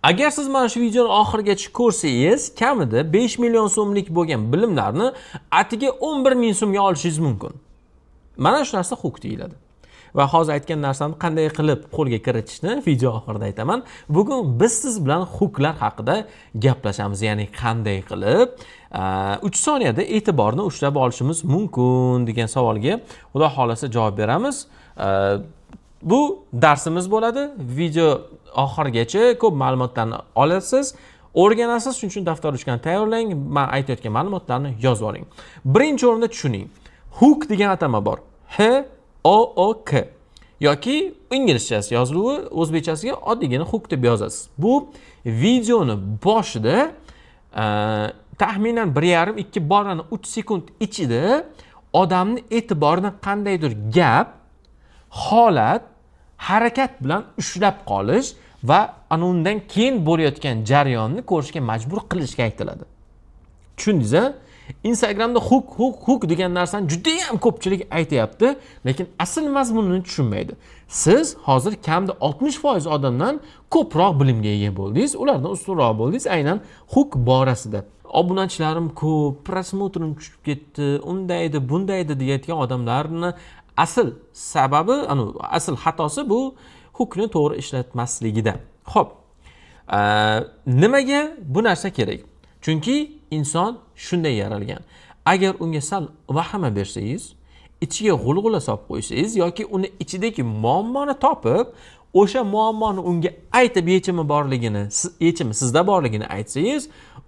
Agar siz mana shu videoni oxirigacha ko'rsangiz, kamida 5 million so'mlik bo'lgan bilimlarni atiga 11 ming so'mga olishingiz mumkin. Mana shu narsa hook deyiladi. Va hozir aytgan narsamni qanday qilib qo'lga kiritishni video oxirida aytaman. Bugun biz siz bilan hooklar haqida gaplashamiz, ya'ni qanday qilib 3 soniyada e'tiborni ushlab olishimiz mumkin degan savolga, Xudo xohlasa, javob beramiz. Bu darsimiz bo'ladi. Video oxirigacha ko'p ma'lumotlarni olasiz, o'rganasiz. Shuning uchun daftar, ruchkani tayyorlang, man aytayotgan ma'lumotlarni yozib oling. Birinchi o'rinda tushuning, hook degan atama bor, HOOK yoki inglizchasi yoziluvi, o'zbekchasiga oddiygina hook deb yozasiz. Bu videoni boshida taxminan 1,5, 2,3 sekund ichida odamni e'tiborini qandaydir gap, holat, harakat bilan ushlab qolish va ana undan keyin bo'layotgan jarayonni ko'rishga majbur qilishga aytiladi. Tushundingiz a? Instagramda hook, hook, hook degan narsani judayam ko'pchilik aytyapti, lekin asl mazmunini tushunmaydi. Siz hozir kamida 60% odamdan ko'proq bilimga ega bo'ldingiz, ulardan ustunroq bo'ldingiz aynan hook borasida. "Obunachilarim ko'p, просмотр im tushib ketdi, undaydi, bundaydi" deyayotgan odamlarni asl sababi, anu asl xatosi bu hookni to'g'ri ishlatmasligida. Ho'p, nimaga bu narsa kerak? Chunki inson shunday yaralgan: agar unga sal vahima bersangiz, ichiga g'ulg'ula solib qo'ysangiz yoki uni ichidagi muammoni topib, o'sha muammoni unga aytib, yechimi borligini, yechimi sizda borligini aytsangiz,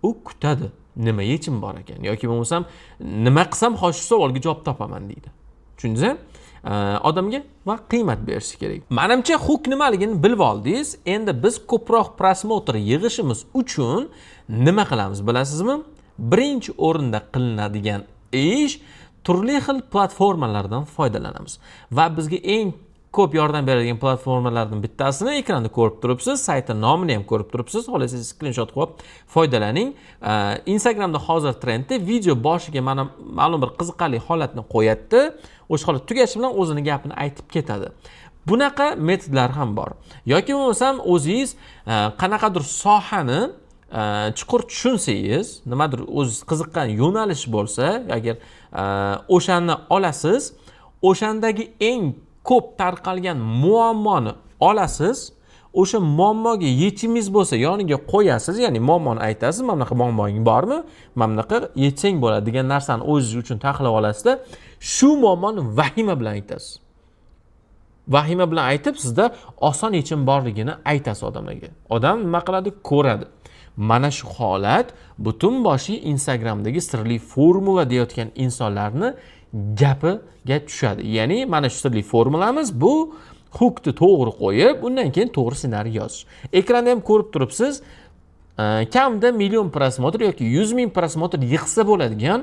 u kutadi, nima yechim bor ekan yoki bo'lmasam nima qilsam hozir shu savolga javob topaman deydi. Tushundingiz? Odamga va qiymat berish kerak. Manimcha, hook nimaligini bilib oldingiz. Endi biz ko'proq просмотр yig'ishimiz uchun nima qilamiz, bilasizmi? Birinchi o'rinda qilinadigan ish, turli xil platformalardan foydalanamiz va bizga eng ko'p yordam beradigan platformalardan bittasini ekranda ko'rib turibsiz, sayti nomini ham ko'rib turibsiz. Xohlasangiz, skrinshot qilib foydalaning. Instagramda hozir trendda video boshiga mana ma'lum bir qiziqarli holatni qo'yadida, o'sha holat tugashi bilan o'zini gapini aytib ketadi. Bunaqa metodlar ham bor yoki bo'lmasam o'zingiz qanaqadir sohani chuqur tushunsangiz, nimadir o'zingiz qiziqqan yo'nalish bo'lsa agar, o'shani olasiz, o'shandagi eng ko'p tarqalgan muammoni olasiz, o'sha muammoga yechimingiz bo'lsa, yoniga qo'yasiz, ya'ni muammoni aytasiz, "Mana bunaqa muammoing bormi, mana bunaqa yechsang bo'ladi" degan narsani o'zingiz uchun taxlab olasizda, shu muammoni vahima bilan aytasiz. Vahima bilan aytib, sizda oson yechim borligini aytasiz odamlarga. Odam nima qiladi? Ko'radi. Mana shu holat butun boshli Instagramdagi sirli formula deyotgan insonlarni gapiga tushadi. Ya'ni mana shu sirli formulamiz bu hookni to'g'ri qo'yib, undan keyin to'g'ri ssenariy yozish. Ekranda ham ko'rib turibsiz, kamida million просмотр yoki 100 000 просмотр yig'sa bo'ladigan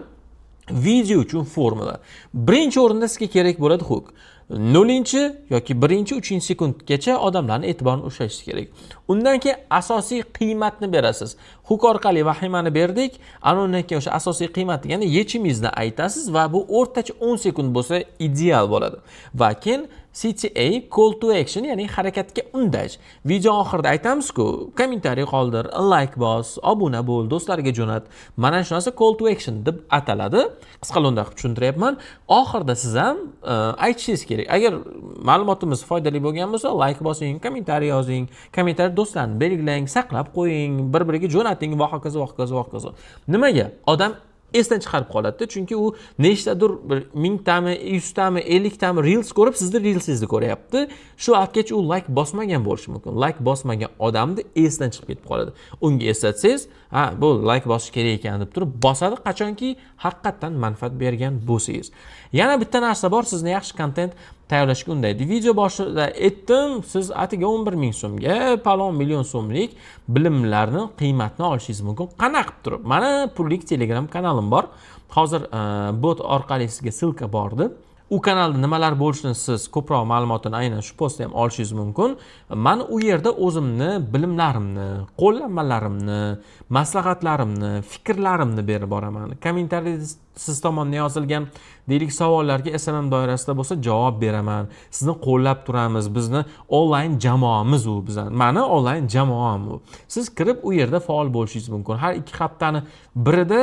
video uchun formula. Birinchi o'rinda sizga kerak bo'ladi hook. 0 yoki birinchi, uchinchi sekundgacha odamlarni e'tiborini ushlash kerak. Undan keyin asosiy qiymatni berasiz. Hook orqali vahimani berdik, ana undan keyin o'sha asosiy qiymat deganda yechimingizni aytasiz va bu o'rtacha 10 sekund bo'lsa, ideal bo'ladi. Va keyin CTA, call to action, ya'ni harakatga undash. Video oxirida aytamizku, kommentariy qoldir, layk bos, obuna bo'l, do'stlarga jo'nat. Mana shu narsa call to action deb ataladi. Qisqa lo'nda qilib tushuntiryapman. Oxirida siz ham aytishingiz kerak: agar ma'lumotimiz foydali bo'lgan bo'lsa, layk bosing, kommentariy yozing, kommentariy do'stlarni belgilang, saqlab qo'ying, bir biriga jo'nating va hokazo, va hokazo, va hokazo. Nimaga? Odam esdan chiqarib qoladida, chunki u nechtadir bir mingtami, 100tami, 50tami reels ko'rib, sizni reelsingizni ko'ryapti. Shu vaqtgacha u layk bosmagan bo'lishi mumkin. Layk bosmagan odamni esdan chiqib ketib qoladi. Unga eslatsangiz, "Ha, bu layk bosish kerak ekan" deb turib bosadi, qachonki haqiqatdan manfaat bergan bo'lsangiz. Yana bitta narsa bor, sizni yaxshi kontent tayyorlashga undaydi. Video boshida aytdim, siz atigi 11 000 so'mga palon million so'mlik bilimlarni qiymatini olishingiz mumkin. Qanaqa qilib turib? Mana, pullik Telegram kanalim bor. Hozir bot orqali sizga ссылка bordi. U kanalda nimalar bo'lishini siz ko'proq ma'lumotini aynan shu postda ham olishingiz mumkin. Man u yerda o'zimni bilimlarimni, qo'llanmalarimni, maslahatlarimni, fikrlarimni berib boraman. Kommentariyada siz tomondan yozilgan, deylik, savollarga SMM doirasida bo'lsa javob beraman. Sizni qo'llab turamiz. Bizni onlayn jamoamiz u bizani. Mani onlayn jamoam u. Siz kirib u yerda faol bo'lishingiz mumkin. Har 2 haftani birida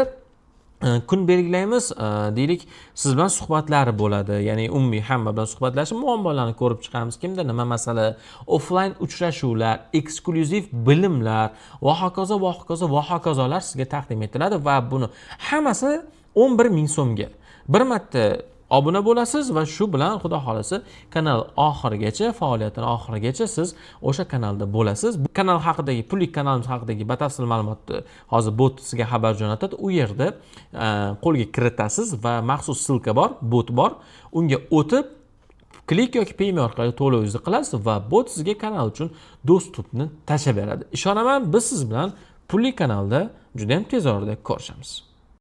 kun belgilaymiz, deylik, siz bilan suhbatlar bo'ladi, ya'ni umumiy hamma bilan suhbatlashib, muammolarni ko'rib chiqamiz, kimda nima masala, offlayn uchrashuvlar, eksklyuziv bilimlar va hokazo va hokazo va hokazolar sizga taqdim etiladi va buni hammasi 11 ming so'mga. Bir marta obuna bo'lasiz va shu bilan, xudo xohlasa, kanal oxirigacha, faoliyatini oxirigacha siz o'sha kanalda bo'lasiz. Bu kanal haqidagi, pullik kanalimiz haqidagi batafsil ma'lumotni hozir bot sizga xabar jo'natadi. U yerda qo'lga kiritasiz va maxsus ссылка bor, bot bor, unga o'tib Click yoki Payme orqali to'lovingizni qilasiz va bot sizga kanal uchun доступ ni tashlab beradi. Ishonaman, biz siz bilan pulli kanalda juda ham tez orada ko'rishamiz.